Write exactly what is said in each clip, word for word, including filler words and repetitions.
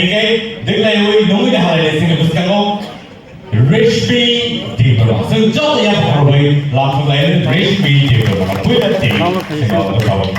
Tei deglaiwi nungwi da halai sini bwskango Rishmi Debbarma. Chwng joto ya phukrubwi lamthok lai Rishmi Debbarma. Puila tei sini bwskango.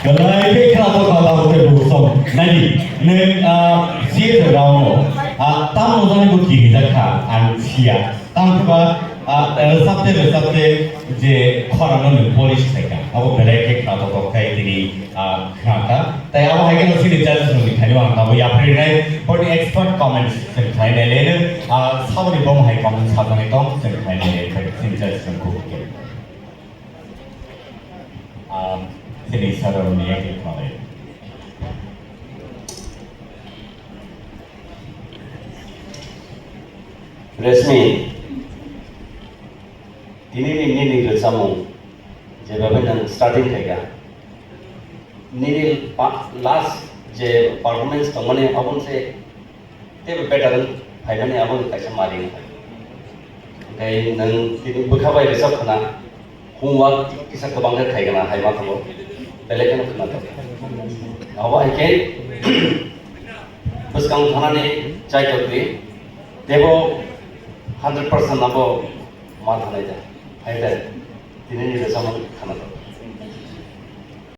Belai khe khwnathok kha tabuk tei bwswk. Naidi, nwng, ah, C F round o, ah, tam nujani bo kirijak kha, ang siya. Tang khe ba, ah, eh, sabte re sabte je khorang no nwng polish khlai kha. Abo belai khe khwnathok kha tini, ah, khna kha. Tai abo hai khe no sini judge rok ni thani ang tabuk yapri nai, boni expert comments se khlai nai le, ah, saboni bom hai comment sa nai tong se khlai nai le, sini judge rok khe. Ah, sini sararoni yakni khlai. Reshmi, tini ni nini rwchapmung jebabe nang starting khaikha, nini pa-, last je performance tongmani aboni se teibo better wng phaimani abo kaisa mari wng phai. Tei nwng tini bwkha bai rwchap khna, homework kisa kwbang khe khai khna, hai ma thango, belai kheno khna tong. Abo hai khe bwskang thanani chai tongdi, teibo hundred percent abo ma thanai da, hai da, tini ni rwchapmung khna tong.